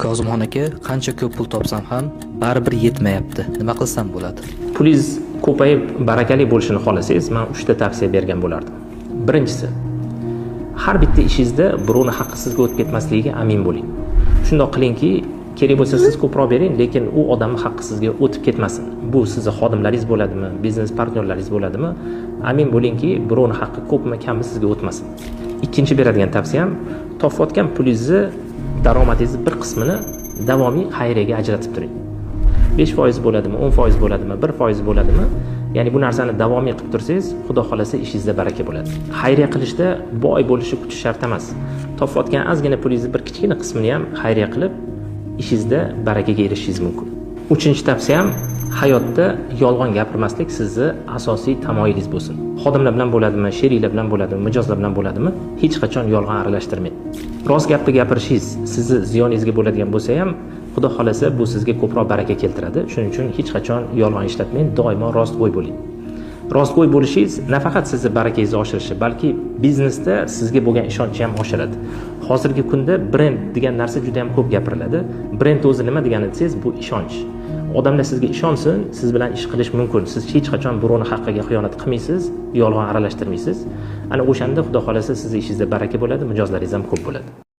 Kozimxon aka, qancha ko'p pul topsam ham baribir yetmayapti. Nima qilsam bo'ladi? Pulingiz ko'payib, barakali bo'lishini xohlasangiz, man 3 ta tavsiya bergan bo'lardim. Birinchisi, har bitta ishingizda birovni haqqi sizga o'tib ketmasligiga amin bo'ling. Shundoq qilingki, kerak bo'lsa, siz ko'proq bering, lekin u odamni haqqi sizga o'tib ketmasin. Bu sizni xodimlaringiz bo'ladimi, biznes partnyorlaringiz bo'ladimi, amin bo'lingki, birovni haqqi ko'pmi, kammi, sizga o'tmasin. Ikkinchi beradigan tavsiyam: topayotgan pulingizni, daromadingizni bir qismini davomiy xayriyaga ajratib turing. 5% bo'ladimi, 10% bo'ladimi, 1% bo'ladimi, ya'ni bu narsani davomiy qilib tursangiz, Xudo xohlasa, ishingizda baraka bo'ladi. Xayriya qilishda boy bo'lishni kutish shart emas. Topayotgan ozgina pulingizni bir kichkina qismini ham xayriya qilib, ishingizda barakaga erishishingiz mumkin. Uchinchi tavsiyam: hayotda yolg'on gapirmaslik sizni asosiy tamoyilingiz bo'lsin. Xodimlar bilan bo'ladimi, sheriklar bilan bo'ladimi, mijozlar bilan bo'ladimi, hech qachon yolg'on aralashtirmang. Rost gapni gapirishingiz sizni ziyoningizga bo'ladigan bo'lsa ham, Xudo xohlasa, bu sizga ko'proq baraka keltiradi. Shuning uchun hech qachon yolg'on ishlatmang, doimo rostgo'y bo'ling. Rostgo'y bo'lishingiz nafaqat sizni barakangizni oshirishi, balki biznesda sizga bo'lgan ishonchni ham oshiradi. Hozirgi kunda brend degan narsa juda ham ko'p gapiriladi. Brend o'zi nima degani desangiz, bu ishonch. Odamlar sizga ishonsin, siz bilan ish qilish mumkin, siz hech qachon birovni haqqiga xiyonat qilmaysiz, yolg'on aralashtirmaysiz. Ana o'shanda, Xudo xohlasa, sizni ishingizda baraka bo'ladi, mijozlaringiz ham ko'p bo'ladi.